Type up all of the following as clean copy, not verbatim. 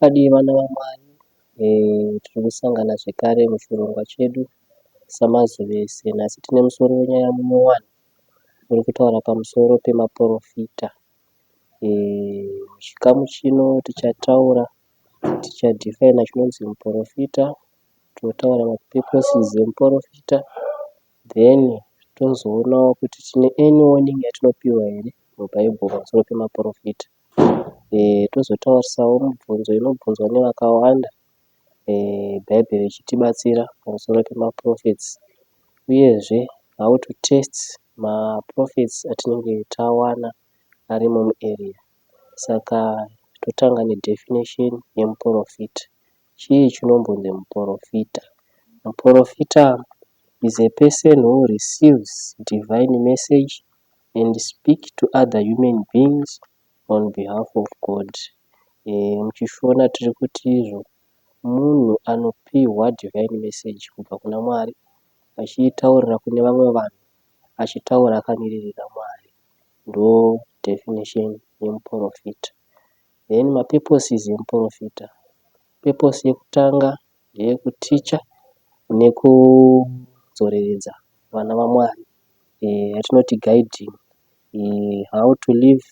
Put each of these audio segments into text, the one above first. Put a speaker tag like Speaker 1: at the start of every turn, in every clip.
Speaker 1: Makadii vana vaMwari? Tiri kusangana zvekare muchirongwa chedu samazuva ese. Nhasi tine musoro wenyaya munyowani uri kutaura pamusoro pemaporofita. Muchikamu chino tichataura tichadhifaina chinonzi muporofita, totaura mapurposes emuporofita then tozoonawo kuti tine any warning yatinopiwa here muBhaibheri pamusoro pemaporofita. Tozotarisawo mibvunzo inobvunzwa nevakawanda Bhaibheri richitibatsira pamusoro pemaprophets uyezve how to test maprophets atinenge tawana arimo muarea. Saka totanga nedefinition yemuprofita. Chii chinombonzi muprofita? Muprofita is a person who receives divine message and speak to other human beings on behalf of God. Muchishona tiri kuti izvo munhu anopihwa divine message kubva kuna Mwari achiitaurira kune vamwe vanhu achitaura akamiririra Mwari. Ndo definition yemuprofita. Then mapurposes emuprofita. Purpose yekutanga ndeyekuticha nekudzoreredza vana vaMwari yatinoti guiding how to live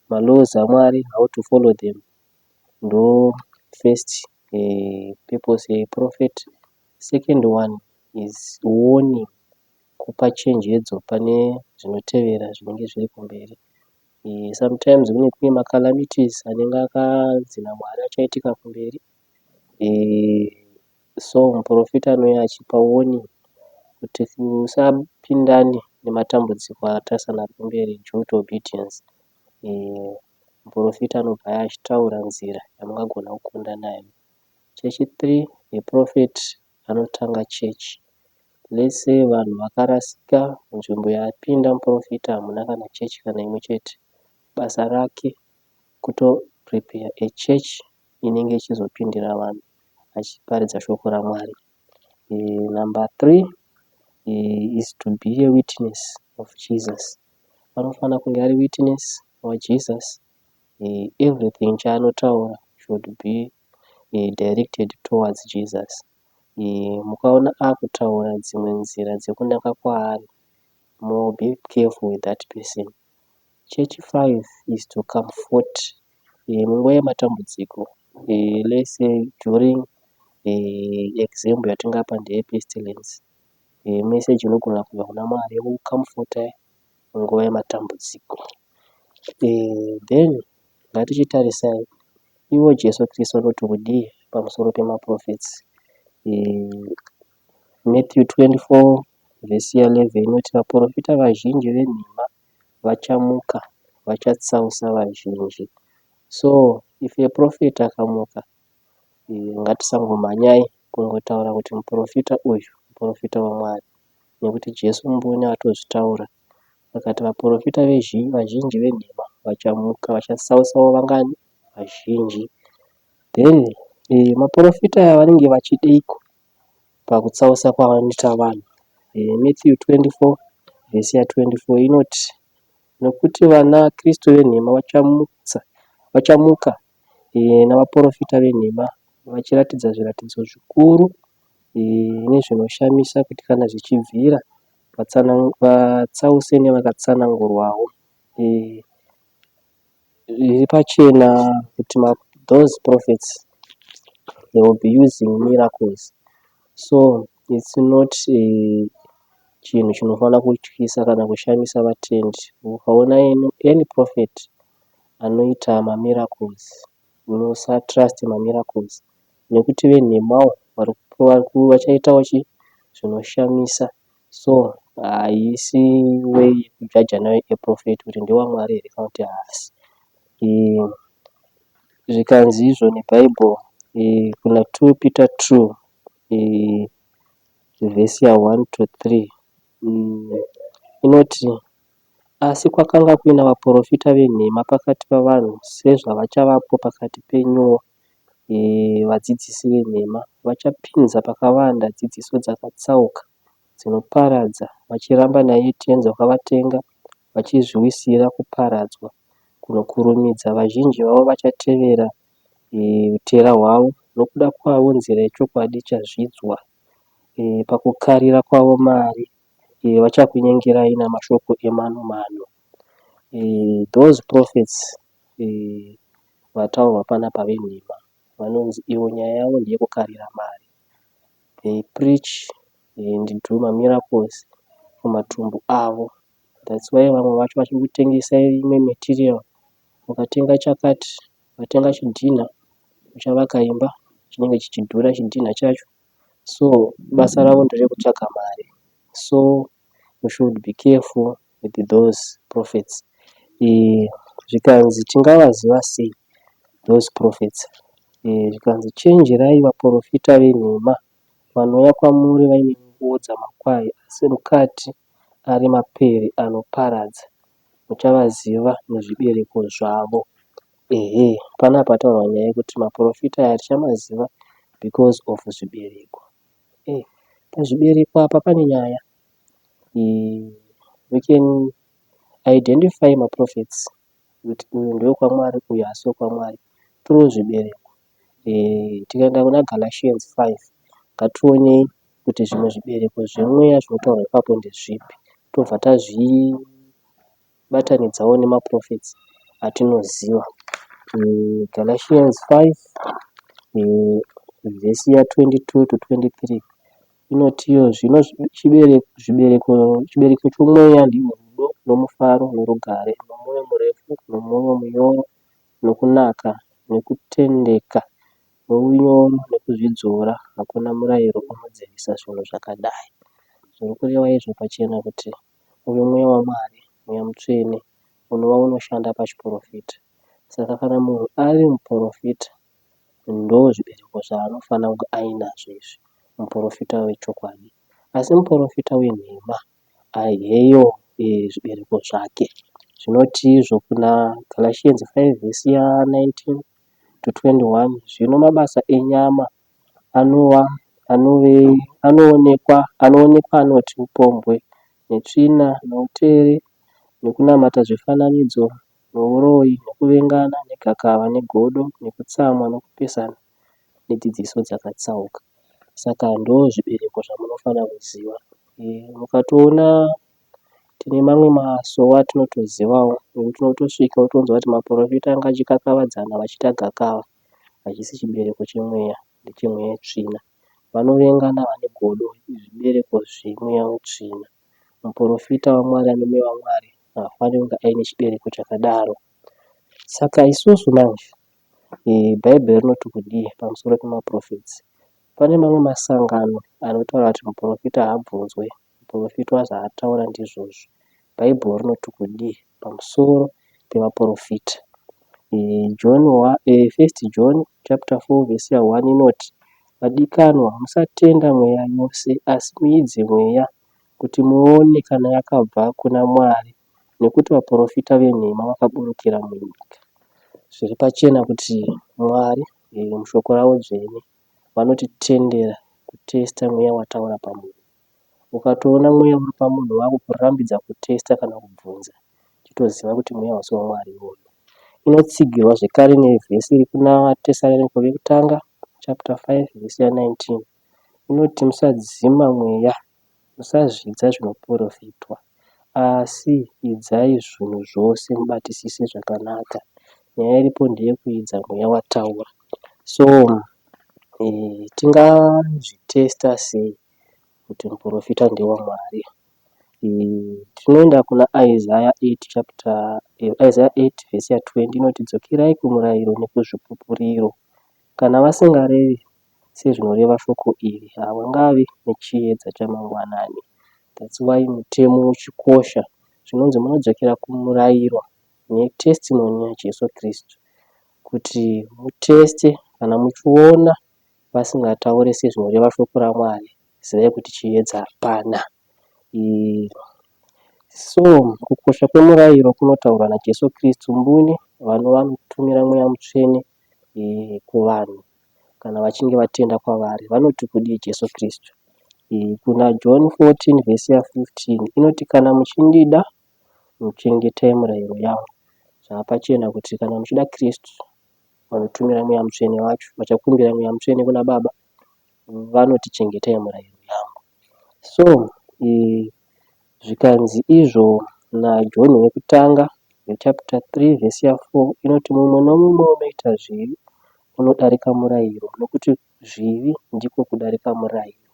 Speaker 1: malaws aMwari, how to follow them. Ndo first purpose yeprophet. Second one is warning, kupa chenjedzo pane zvinotevera zvinenge zviri kumberi. Sometimes kunenge kune macalamities anenge akanzi naMwari achaitika kumberi. So muprofita anouya achipa warning kuti usapindane nematambudziko atarisana ari kumberi due to obedience. Muprofita anobva achitaura nzira yamungagona kukunda nayo. Chechi3, a prophet anotanga chechi. Let's say vanhu vakarasika munzvimbo yapinda muprofita hamuna kana chechi kana imwe chete. Basa rake kutoprepare a church inenge ichizopindira vanhu achiparidza shoko raMwari. Number 3 is to be a witness of Jesus. Anofanira kunge ari witness waJesus. Everything chaanotaura should be directed towards Jesus. Mukaona akutaura dzimwe nzira dzekunaka kwaari, be careful with that person. Chechi 5 is to comfort munguva yematambudziko. Let's say during example yatingapa ndeye pestilence. Message inogona kubva kuna Mwari yekukucomfortai munguva yematambudziko. Then ngatichitarisai ivo Jesu Kristu anoti kudii pamusoro pemaprophets. Matthew 24 vhesi ya11 inoti vaprofita vazhinji venhema vachamuka vachatsausa vazhinji. So if a prophet akamuka ngatisangomhanyai kungotaura kuti muprofita uyu muprofita waMwari nekuti Jesu mbune atozvitaura akati vaprofita vazhinji venhema vachamuka vachatsausawo vangani vazhinji. Then maprofita aya vanenge vachideiko pakutsausa kwavanoita vanhu. Matthew 24 vhesi ya24 inoti nokuti vana Kristu venhema vachamuka navaprofita venhema vachiratidza zviratidzo zvikuru nezvinoshamisa kuti kana zvichibvira vatsause nevakatsanangurwawo. Zviri pachena kuti those prophets they will be using miracles. So it's not chinhu chinofanira kutyisa kana kushamisa vatendi. Ukaona any prophet anoita mamiracles musatrust mamiracles nekuti venhemawo vachaitawo zvinoshamisa. So haisi way yekujaja nayo a prophet kuti ndewaMwari here kana kuti haasi. Zvikanzi izvo nebhaibheri kuna 2 Peter 2 vhesi ya1 to 3 inoti asi kwakanga kuina vaprofita venhema pakati pavanhu sezvavachavapo pakati penyuwo vadzidzisi venhema vachapinza pakavanda dzidziso dzakatsauka dzinoparadza vachiramba naiye Tenzi wakavatenga vachizviwisira kuparadzwa kunokurumidza. Vazhinji vavo vachatevera Utera hwavo, nokuda kwavo nzira yechokwadi ichazvidzwa. Pakukarira kwavo mari vachakunyengerai namashoko emano-mano. Those prophets vataurwa panapa venhema vanonzi ivo nyaya yavo ndeyekukarira mari. They preach and do mamiracles kumatumbu avo. That's why vamwe vacho vachikutengesai imwe material. Ukatenga chakati, ukatenga chidhinha uchavaka imba chinenge chichidhura chidhinha chacho. So basa ravo nderekutsvaga mari. So we should be careful with those prophets. Zvikanzi tingavaziva sei those prophets? Zvikanzi chenjerai vaprofita venhema vanouya kwamuri vaine nguo dzamakwai asi mukati ari mapere anoparadza. Muchavaziva nezvibereko zvavo. Ehe, panapa pataurwa nyaya yekuti maprofita aya tichamaziva because of zvibereko. Pazvibereko apa pane nyaya. We can identify maprophets kuti uyu ndewekwaMwari uyu haasi wekwaMwari through zvibereko. Tikaenda kuna Galatians 5 ngationei kuti zvimwe zvibereko zvemweya zvinotaurwa ipapo ndezvipi. Tobva tazvibatanidzawo nemaprophets atinoziva. Galatians 5 vhesi ya22 to 23 inotiyo zvino chibereko chomweya ndihwo rudo nomufaro norugare nomwoyo murefu nomwoyo munyoro nokunaka nekutendeka nounyoro nekuzvidzora. Hakuna murayiro unodzivisa zvinhu zvakadai. Zviri kureva izvo pachena kuti uyu mweya waMwari, mweya mutsvene unova unoshanda pachiprofita. Saka kana munhu ari muprofita ndozvibereko zvaanofanira kunge ainazvo izvi, muprofita wechokwadi. Asi muprofita wenhema heyo zvibereko zvake. Zvinoti izvo kuna Galatians 5 vhesi ya19 to 21 zvino mabasa enyama anoonekwa anoti upombwe netsvina noutere nokunamata zvifananidzo nouroyi nokuvengana negakava negodo nekutsamwa nokupesana nedzidziso dzakatsauka. Saka ndozvibereko zvamunofanira kuziva. Mukatoona tine mamwe masowe atinotozivawo ekuti unotosvika wotonzwa kuti maprofita anga achikakavadzana vachiita gakava. Hachisi chibereko chemweya, ndechemweya wetsvina. Vanovengana vane godo zvibereko zvemweya wetsvina. Muprofita waMwari ane mweya waMwari haafaniri kunge aine chibereko chakadaro. Saka isusu manje Bhaibheri rinoti kudii pamusoro pemaprofets? Pane mamwe masangano anotaura kuti muprofita haabvunzwe, muprofita zvaataura ndizvozvo. Bhaibheri rinoti kudii pamusoro pevaprofita? John First John chapter 4 vhesi ya1 inoti vadikanwa musatenda mweya yose asi muidze mweya kuti muone kana yakabva kuna Mwari nekuti vaprofita venhema vakaburukira munyika. Zviri pachena kuti Mwari mushoko ravo dzvene vanotitendera kutesta mweya wataura pamunhu. Ukatoona mweya uri pamunhu wakukurambidza kutesta kana kubvunza, chitoziva kuti mweya hausi waMwari iwoyo. Inotsigirwa zvekare nevhesi iri kuna vaTesaronika vekutanga chapter 5 vhesi ya19 inoti musadzima mweya, musazvidza zvinoprofitwa, asi idzai zvinhu zvose mubatisise zvakanaka. Nyaya iripo ndeyekuidza mweya wataura. So tingazvitesta sei kuti muprofita ndewaMwari? Tinoenda kuna Isaiah 8 chapter Isaiah 8 vhesi ya20 inoti dzokerai kumurayiro nekuzvipupuriro. Kana vasingarevi sezvinoreva shoko iri havangavi nechiedza chamangwanani. That's why mutemo uchikosha. Zvinonzi munodzokera kumurayiro netestimony yaJesu Kristu kuti muteste kana muchiona vasingataure sezvinoreva shoko raMwari zivai kuti chiedza hapana. So kukosha kwemurayiro kunotaurwa naJesu Kristu mbune vanova vanotumira mweya mutsvene kuvanhu kana vachinge vatenda kwavari. Vanoti kudii Jesu Kristu? Kuna John 14 vhesi ya15 inoti kana muchindida muchengetai murayiro yangu. Zvava pachena kuti kana muchida Kristu vanotumira Mweya Mutsvene vacho, vachakumbira Mweya Mutsvene kuna Baba, vanoti chengetai murayiro yangu. So zvikanzi izvo naJohn wekutanga chapter 3 verse ya 4 inoti mumwe nomumwe unoita zvivi unodarika murayiro nokuti zvivi ndiko kudarika murayiro.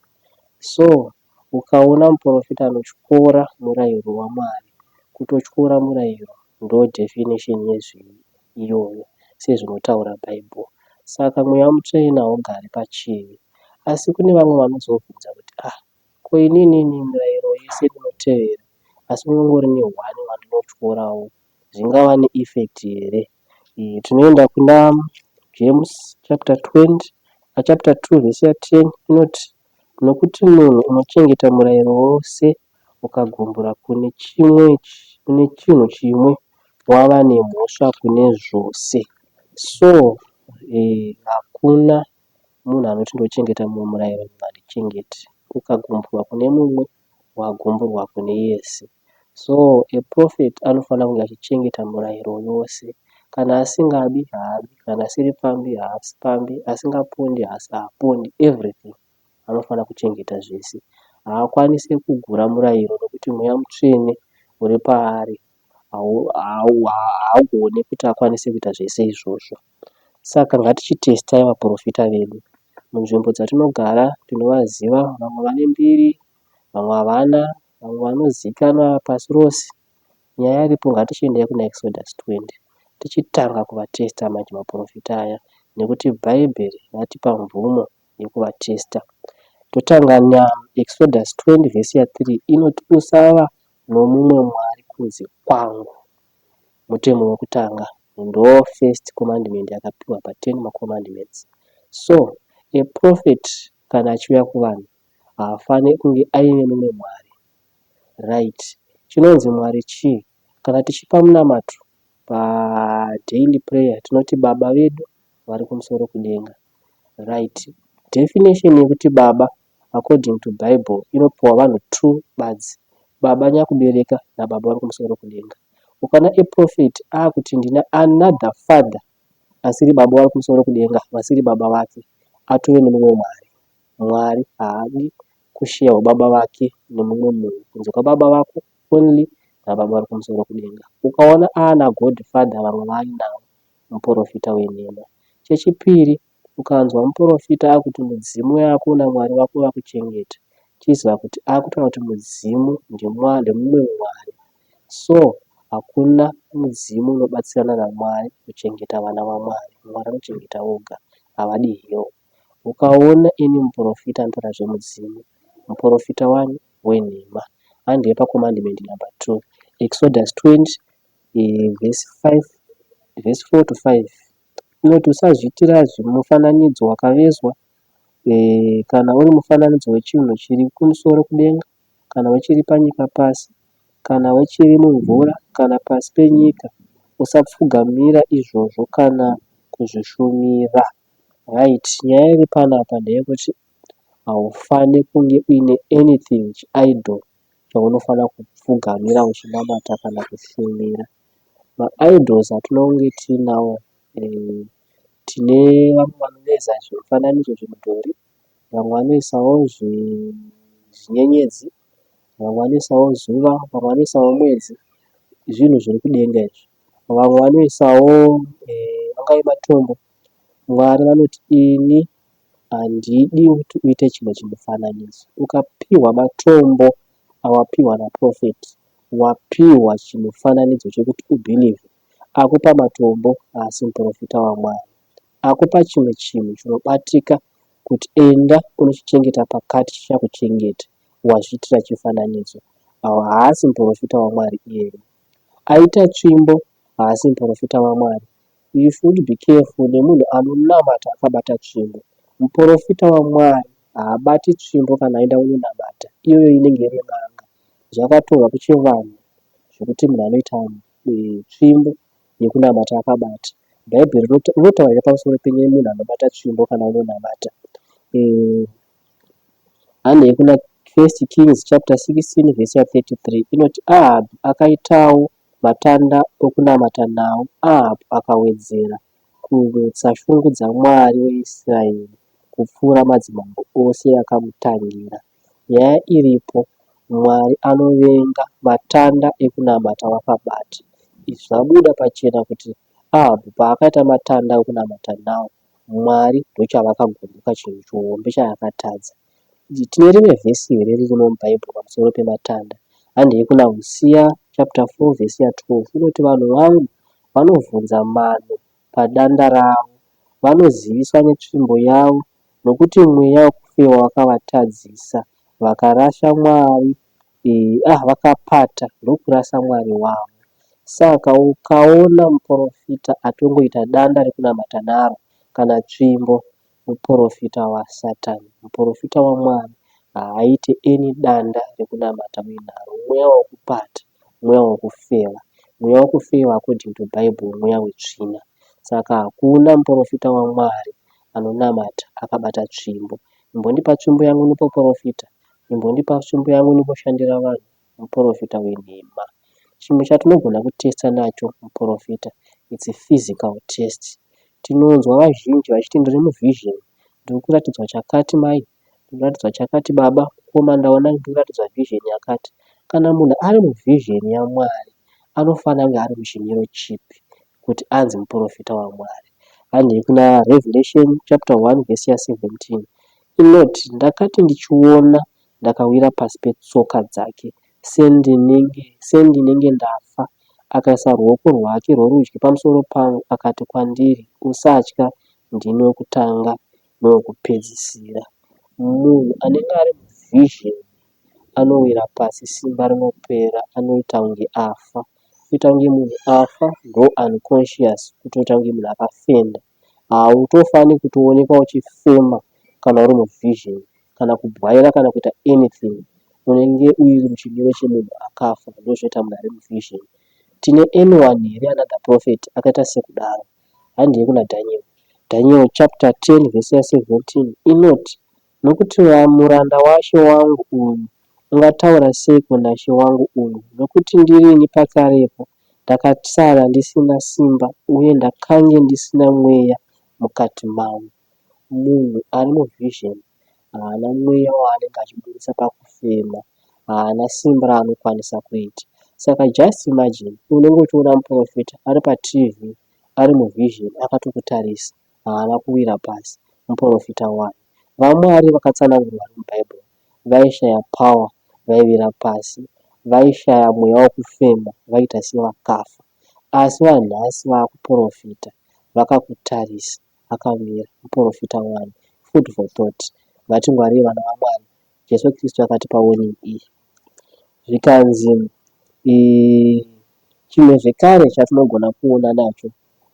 Speaker 1: So ukaona muprofita anotyora murayiro waMwari, kutotyora murayiro ndo definition yezvivi iyoyo sezvinotaura Bible. Saka Mweya Mutsvene haugari pachivi. Asi kune vamwe vanozobvunza kuti ah ko inini mirayiro yese ndinotevera asi unongori nehwani wandinotyorawo zvingava neeffect here? Tinoenda kuna James chapter 20 chapter 2 verse ya 10 inoti nokuti munhu unochengeta murayiro wose ukagumbura kune chimwe kune chinhu chimwe wava nemhosva kune zvose. So hakuna munhu anoti ndochengeta mumwe murayiro mumwe handichengeti. Ukagumburwa kune mumwe wagumburwa kune yese. So a prophet anofanira kunge achichengeta murayiro yose. Kana asingabi haabi, kana asiri pfambi haasi pfambi, asingapondi haapondi, everything anofanira kuchengeta zvese. Haakwanisi kugura murayiro nokuti Mweya Mutsvene uri paari haugoni kuti akwanise kuita zvese izvozvo. Saka ngatichitestai vaprofita vedu. Munzvimbo dzatinogara tinovaziva, vamwe vane mbiri, vamwe havana, vamwe vanozikanwa pasi rose. Nyaya iripo ngatichiendai kuna Exodus 20 tichitanga kuvatesta manje maprofita aya nekuti bhaibheri ratipa mvumo yekuvatesta. Totanga naExodus 20 vhesi ya 3 inoti usava nomumwe mwari kunze kwangu. Mutemo wekutanga ndo first commandment yakapiwa pa 10 macommandments. So a prophet kana achiuya kuvanhu haafaniri kunge aine mumwe mwari. Right. Chinonzi mwari chii? Kana tichipa munamato padaily prayer tinoti baba vedu vari kumusoro kudenga. Right. Definition yekuti baba according to Bible inopiwa vanhu two badzi. Baba nyakubereka nababa vari kumusoro kudenga. Ukaona a prophet akuti ndina another father asiri baba vari kumusoro kudenga vasiri baba vake atove nemumwe mwari. Mwari haadi kushiya hubaba vake nemumwe munhu kunze kwababa vako only nababa vari kumusoro kudenga. Ukaona aana godfather vamwe vaainavo muprofita wenhema. Chechipiri ukanzwa muprofita akuti mudzimu yako namwari wako vakuchengeta chiziva kuti akutaura kuti mudzimu ndemumwe mwari. So hakuna mudzimu unobatsirana namwari kuchengeta vana vamwari. Mwari anochengeta voga havadi help. Ukaona ini muprofita anotaura zvemudzimu muprofita wani wenhema. Handei pacommandment number 2 Exodus 20 verse 5 verse 4 to 5 inoti usazviitira mufananidzo wakavezwa kana uri mufananidzo wechinhu chiri kumusoro kudenga kana wechiri panyika pasi kana wechiri mumvura kana pasi penyika usapfugamira izvozvo kana kuzvishumira. Right. Nyaya iri panapa ndeyekuti haufani kunge uine anything chiidol chaunofanira kupfugamira uchinamata kana kushumira. Maidols atinonge tiinawo tine vamwe vanoveza zvimufananidzo zvemudhori, vamwe vanoisawo zvinyenyedzi, vamwe vanoisawo zuva, vamwe vanoisawo mwedzi, zvinhu zviri kudenga izvi. Vamwe vanoisawo angave matombo. Mwari vanoti ini handidi kuti uite chimwe chimufananidzo. Ukapihwa matombo awapihwa naprophet wapihwa chimufananidzo chekuti ubelieve. Akupa matombo haasi muprofita waMwari. Akupa chimwe chinhu chinobatika kuti enda unochichengeta pakati chichakuchengeta wazviitira chifananidzo. Haasi muprofita waMwari iyeye. Aita tsvimbo haasi muprofita waMwari. You should be careful nemunhu anonamata akabata tsvimbo. Muprofita waMwari haabati tsvimbo kana aenda kunonamata. Iyoyo inenge iri n'anga. Zvakatorwa kuchivanhu zvekuti munhu anoita tsvimbo yekunamata akabata. Bhaibheri rinotaura here pamusoro pemunhu anobata tsvimbo kana unonamata. Handei kuna 1 Kings chapter 16 verse ya 33 inoti Ahabhi akaitawo matanda okunamata nawo. Ahabhi akawedzera Kumutsa shungu dzaMwari weIsraeri kupfuura madzimambo ose akamutangira. Nyaya iripo, Mwari anovenga matanda ekunamata wakabata. Izvi zvabuda pachena kuti Ahabhu paakaita matanda ekunamata nawo, Mwari ndochavakagumbuka chinhu chihombe chaakatadza. Tine rimwe vhesi here ririmo muBhaibheri pamusoro pematanda? Handei kuna Hosiya chapter 4 vhesi ya 12 inoti vanhu vangu vanovhunza mano padanda ravo, vanoziviswa netsvimbo yavo, nokuti mweya wokufewa wakavatadzisa, vakarasha Mwari, ah, vakapata ndokurasa Mwari wavo. Saka ukaona muporofita atongoita danda rekunamata naro kana tsvimbo, muporofita waSatan. Muporofita waMwari haaite any danda rekunamata uinaro. Mweya wokupata, mweya wokufeva. Mweya wokufeva according to Bible mweya wetsvina. Saka hakuna muporofita waMwari anonamata akabata tsvimbo. Imbondipa tsvimbo yangu ndipoporofita, imbondipa tsvimbo yangu ndimboshandira vanhu. Muporofita wenhema. Chimwe chatinogona kutesta nacho muporofita it's a physical test. Tinonzwa vazhinji vachiti ndiri muvision, ndiri kuratidzwa chakati mai, ndiri kuratidzwa chakati baba, mukoma ndaona ndiri kuratidzwa vision yakati. Kana munhu ari muvision yaMwari anofanira kunge ari muchimiro chipi kuti anzi muporofita waMwari? Handei kuna Revelation chapter 1 verse ya 17 inoti ndakati ndichiona ndakawira pasi petsoka dzake sendinenge sendinenge ndafa. Akaisa ruoko rwake rworudyi pamusoro pangu akati kwandiri, Usatya, ndini wokutanga nowokupedzisira. Munhu anenge ari muvision anowira pasi simba rinopera anoita kunge afa. Kuita kunge munhu afa ndo unconscious kutoita kunge munhu akafenda. Hautofani kutoonekwa uchifema kana uri muvision kana kubwaira kana kuita anything unenge uri muchimiro chemunhu akafa ndozvinoita munhu ari muvision. Tine anyone here another prophet akaita sekudaro? Handei kuna Daniel. Daniel chapter 10 verse ya 17 inoti nokuti muranda waShe wangu uyu ungataura seiko naShe wangu uyu nokuti ndirini pakarepo ndakasara ndisina simba uye ndakange ndisina mweya mukati mangu. Munhu ari muvision haana mweya waanenge achiburitsa pakufema, haana simba raanokwanisa kuita. Saka just imagine unenge uchiona muprofita ari paTV ari muvision akatokutarisa haana kuwira pasi muprofita wani. VaMwari vakatsanangurwa muBhaibheri vaishaya power vaiwira pasi, vaishaya mweya wekufema vaita sevakafa. Asi vanhasi vakuprofita vakakutarisa akamira muprofita wani. Food for thought. Ngatingwarei vana vaMwari. Jesu Kristu akatipa warning iyi. Zvikanzi chimwe zvekare chatinogona kuona nacho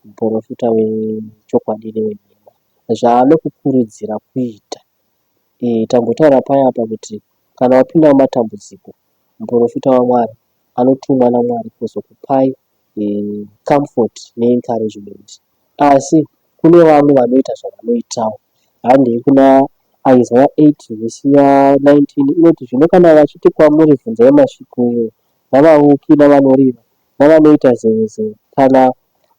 Speaker 1: muprofita wechokwadi newenhema zvaanokukurudzira kuita. Tambotaura paya apa kuti kana wapinda mumatambudziko muprofita waMwari anotumwa naMwari kuzokupai comfort neencouragement. Asi kune vamwe vanoita zvavanoitawo. Handei kuna Isaiah 8 vhesi ya 19 inoti zvino kana vachiti kwamuri bvunzai masvikiro navauki navanorima navanoita zevezeve kana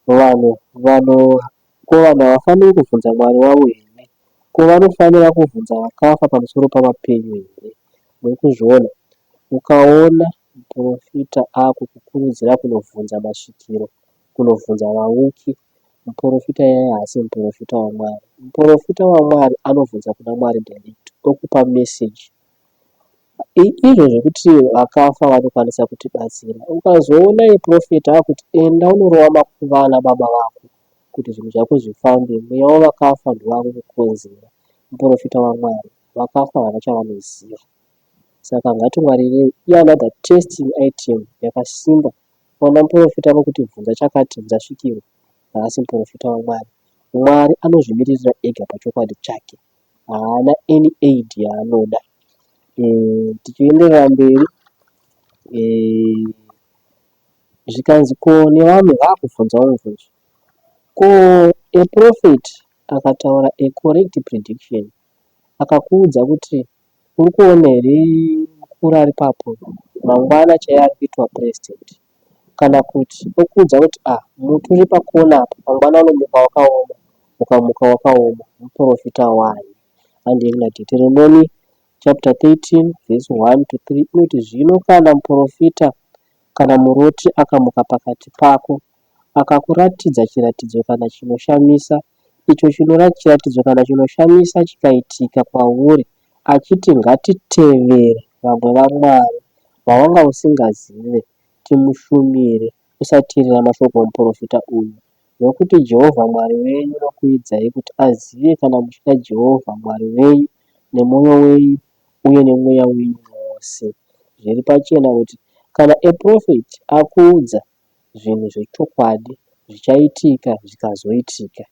Speaker 1: vanhu vano ko vanhu havafaniri kubvunza Mwari wavo here? Ko vanofanira kubvunza vakafa pamusoro pavapenyu here? Muri kuzviona? Ukaona muprofita akukukurudzira kunobvunza masvikiro, kunobvunza vauki, muprofita iyeye haasi muprofita waMwari. Muprofita waMwari anobvunza kuna Mwari direct okupa message. Izvo zvekuti vakafa vanokwanisa kutibatsira. Ukazoona prophet akuti enda unorova makuva ana baba vako kuti zvinhu zvako zvifambe, mweya wavakafa ndowakukukonzera. Muprofita waMwari, vakafa havana chavanoziva. Saka ngatingwarirei. Ianother testing item yakasimba. Ukaona muprofita anokuti bvunza chakati, bvunza svikiro, haasi muprofita waMwari. Mwari anozvimiririra ega pachokwadi chake. Haana any aid yaanoda. Tichienderera mberi zvikanzi ko nevamwe vakubvunzawo mubvunzo. Ko a prophet akataura a correct prediction akakuudza kuti uri kuona here mukuru ari papo mangwana chaiye ari kuitwa president. Kana kuti okuudza kuti ah muti uri pakona apa mangwana unomuka wakaoma, ukamuka wakaoma muporofita wani. Handei kuna Deuteronomy chapter 13 verse 1 to 3 inoti zvino kana muporofita kana muroti akamuka pakati pako akakuratidza chiratidzo kana chinoshamisa icho chiratidzo kana chinoshamisa chikaitika kwauri achiti ngatitevere vamwe vamwari vawanga usingazive timushumire usateerera mashoko omuporofita uyu Nokuti Jehovha Mwari wenyu unokuidzai kuti azive kana muchida Jehovha Mwari wenyu nemwoyo wenyu uye nemweya wenyu wose. Zviri pachena kuti kana a prophet akuudza zvinhu zvechokwadi zvichaitika zvikazoitika,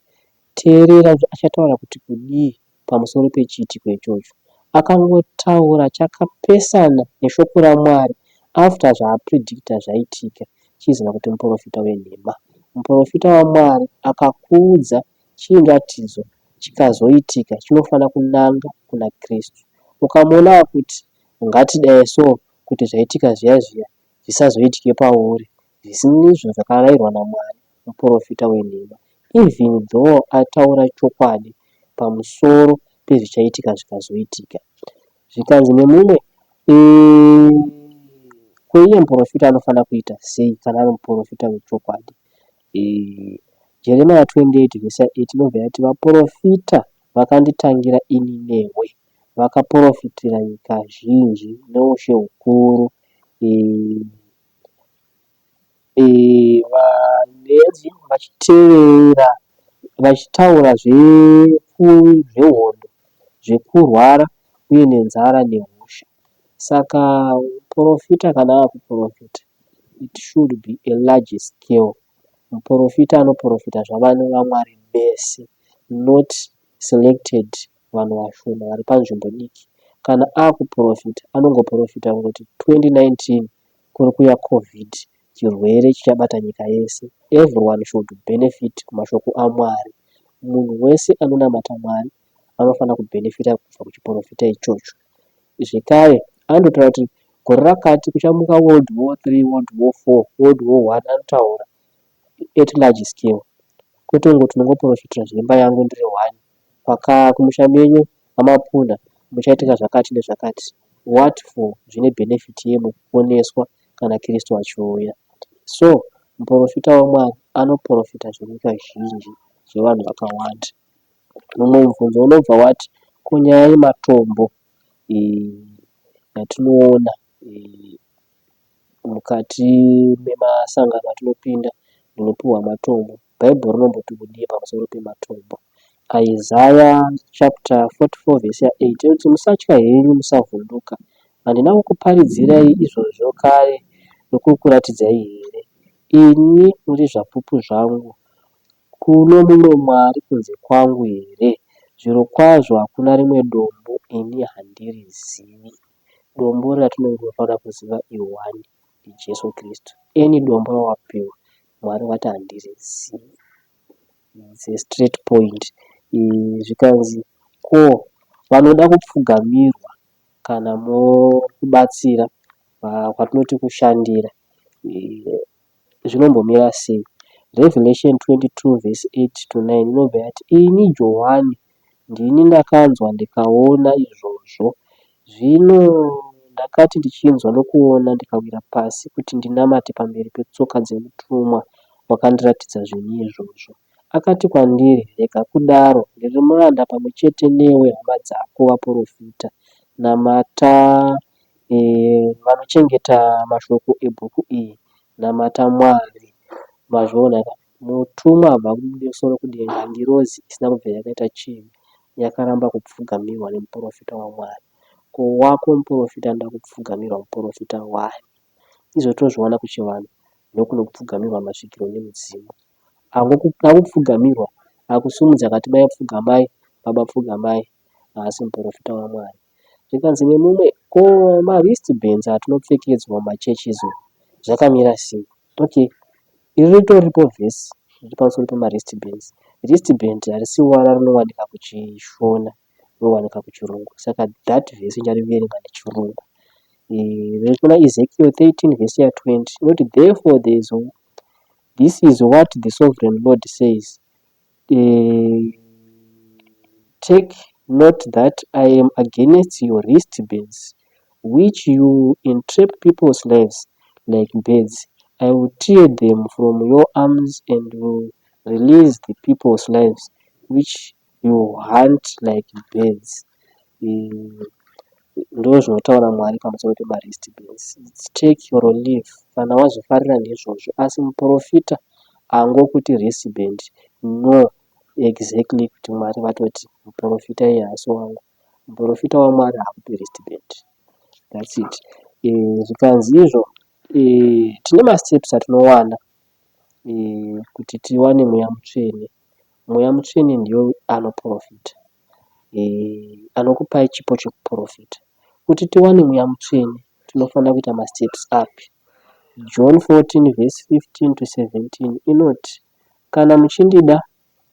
Speaker 1: teerera kuti achataura kuti kudii pamusoro pechiitiko ichocho. Akangotaura chakapesana neshoko raMwari after zvaapredicta zvaitika, chiziva kuti muporofita wenhema. Muporofita waMwari akakuudza chiratidzo chikazoitika chinofanira kunanga kuna Kristu. Ukamuona akuti ngatidai so kuti zvaitika zviya zviya zvisazoitike pauri zvisinizvo zvakarairwa naMwari muporofita wenhema even though ataura chokwadi pamusoro pezvichaitika zvikazoitika. Zvikanzi nemumwe ko iye muporofita anofanira kuita sei kana ari muporofita wechokwadi? Jeremiah 28 vhesi 8 inobva yati vaporofita vakanditangira ini newe vakaporofitira nyika zhinji neushe hukuru Vanenzi vachitevera vachitaura zvehondo, zvekurwara uye nenzara nehosha. Saka muporofita kana akuporofita it should be a large scale. Muporofita anoporofita zvavana vaMwari vese not selected vanhu vashoma vari panzvimbo diki. Kana akuporofita anongoporofita kungoti 2019 kuri kuuya covid chirwere chichabata nyika yese everyone should benefit kumashoko aMwari. Munhu wese anonamata Mwari anofanira kubhenefita kubva kuchiporofita ichocho. Zvekare anototaura kuti gore rakati kuchamuka world war 3 world war 4 world war 1 anotaura at large scale kwete kungoti unongoporofitira zvemba yangu ndiri one kumusha menyu vaMapuna muchaitika zvakati nezvakati what for zvine benefit yei mukuponeswa kana Kristu achiuya. So muporofita waMwari anoporofita zvenyika zhinji zvevanhu vakawanda. Mumwe mubvunzo unobva wati ko nyaya yematombo yatinoona mukati memasangano atinopinda ndinopiwa matombo bhaibheri rinomboti kudii pamusoro pematombo. Isaiah chapter 44 verse ya8 inoti musatya henyu musavhunduka handina kukuparidzirai izvozvo kare nokukuratidzai here imi muri zvapupu zvangu kuno mumwe mwari kunze kwangu here zvirokwazvo hakuna rimwe dombo ini handirizivi dombo ratinongofanira kuziva i1 ndiJesu Kristu any dombo rawapiwa Mwari vati handirizivi it's a straight point zvikanzi ko vanoda kupfugamirwa kana mokubatsira kwatinoti kushandira zvinombomira sei Revelation 22 verse 8 to 9 inobva yati ini Johani ndini ndakanzwa ndikaona izvozvo zvino ndakati ndichinzwa nokuona ndikawira pasi kuti ndinamate pamberi petsoka dzemutumwa wakandiratidza zvinhu izvozvo akati kwandiri rega kudaro ndiri muranda pamwe chete newe hama dzako vaprofita namata vanochengeta mashoko ebhuku iyi namata Mwari mazviona ka mutumwa abva kumusoro kudenga ngirozi isina kubvira yakaita chivi yakaramba kupfugamirwa nemuprofita waMwari ko wako muprofita anoda kupfugamirwa muprofita wani izvo tozviona kuchivanhu ndokunopfugamirwa masvikiro nemudzimu akupfugamirwa akusumudza akati mai pfugamai baba pfugamai haasi muprofita waMwari zvikanzi nemumwe ko mawristbands atinopfekedzwa mumachurches umu zvakamira sei okay iri ritoripo vhesi riri pamusoro pemawristbands wristband harisi wara rinowanika kuchishona rinowanika kuchirungu saka that vhesi ndichariverenga nechirungu. Kuna Ezekiel 13 vhesi ya 20 inoti, "Therefore there is, this is what the Sovereign Lord says: Take note that I am against your wristbands, which you entrap people's lives like birds. I will tear them from your arms and will release the people's lives which you hunt like birds." Ndo zvinotaura Mwari pamusoro pemawristbands. Take or leave. Kana wazvifarira ndizvozvo, asi muprofita angokuti wristband, know exactly kuti Mwari vatoti muprofita iye haasi wangu. Muprofita waMwari haakupi wristband. That's it. Zvikanzi izvo, tine masteps atinowana kuti tiwane Mweya Mutsvene. Mweya Mutsvene ndiyo anoprofita, anokupai chipo chekuprofita. Kuti tiwane Mweya Mutsvene tinofanira kuita masteps api? John 14 vhesi 15 to 17 inoti, "Kana muchindida,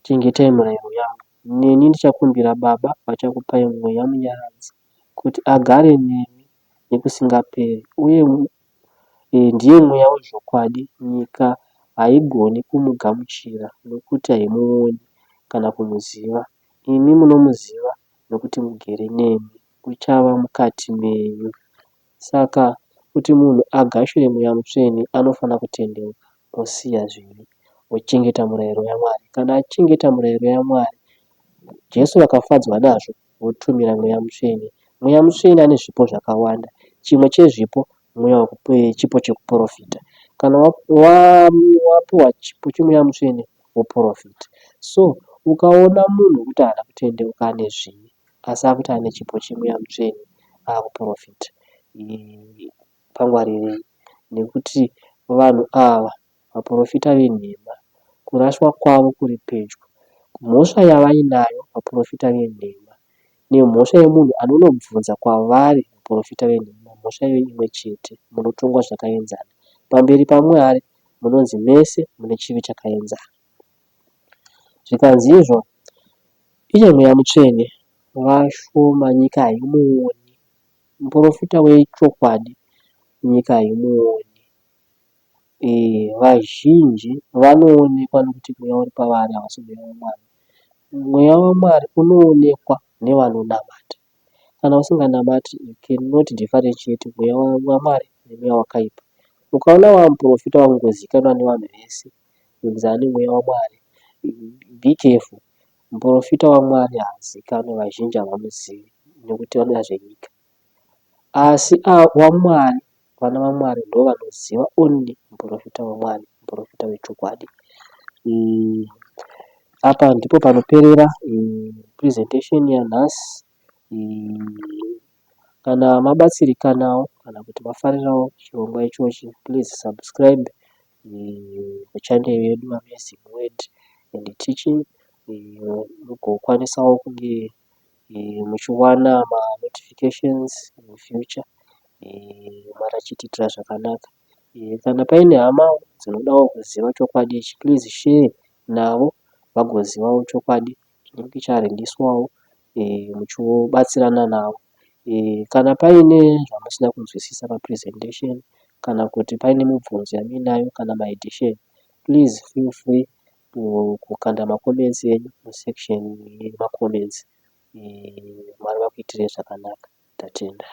Speaker 1: chengetai murayiro yangu. Neni ndichakumbira Baba, vachakupai Mweya Munyaradzi kuti agare nemi nekusingaperi, uye ndiye Mweya wezvokwadi. Nyika haigoni kumugamuchira nokuti haimuoni kana kumuziva. Imi munomuziva nokuti mugere nemi, uchava mukati menyu." Saka kuti munhu agashire Mweya Mutsvene anofanira kutendeuka, osiya zvivi, ochengeta murayiro yaMwari. Kana achengeta murayiro yaMwari, Jesu vakafadzwa nazvo, votumira Mweya Mutsvene. Mweya Mutsvene ane zvipo zvakawanda. Chimwe chezvipo chipo chekuprofita. Kana wapiwa chipo cheMweya Mutsvene, woprofita. So ukaona munhu wekuti haana kutendeuka, ane zvivi, asi akuti ane chipo cheMweya Mutsvene, akuprofita, pangwarirei, nekuti vanhu ava vaprofita venhema, kurashwa kwavo kuri pedyo. Mhosva yavainayo vaprofita venhema nemhosva yemunhu anonobvunza kwavari vaprofita venhema, mhosva iyoyo imwe chete. Munotongwa zvakaenzana pamberi paMwari, munonzi mese mune chivi chakaenzana. Zvikanzi izvo, iye Mweya Mutsvene vashoma, nyika haimuoni. Muprofita wechokwadi nyika haimuoni. Vazhinji vanoonekwa nokuti mweya uri pavari hausi mweya waMwari. Mweya waMwari unoonekwa nevanonamata. Kana usinganamati, you cannot differentiate mweya waMwari nemweya wakaipa. Ukaona wamuprofita wakungozivikanwa nevanhu vese kunzi ane mweya waMwari, be careful. Muprofita waMwari haazikanwi, vazhinji havamuzivi nekuti vanoda zvenyika. Asi waMwari, vana vaMwari ndo vanoziva only muprofita waMwari, muprofita wechokwadi. Apa ndipo panoperera presentation yanhasi. Kana mabatsirikanawo kana kuti mafarirawo chirongwa ichochi, please subscribe kuchannel yedu Amazing Word and Teaching, mugokwanisawo kunge muchiwana manotifications in future. Mwari achitiitira zvakanaka. Kana paine hama dzinodawo kuziva chokwadi ichi, please share navo vagozivawo chokwadi chinenge chareleaswawo, muchibatsirana navo. Kana paine zvamusina kunzwisisa papresentation kana kuti paine mibvunzo yamuinayo kana maaddition, please feel free kukanda macomments enyu musection yemacomments. Mwari vakuitirei zvakanaka. Tatenda.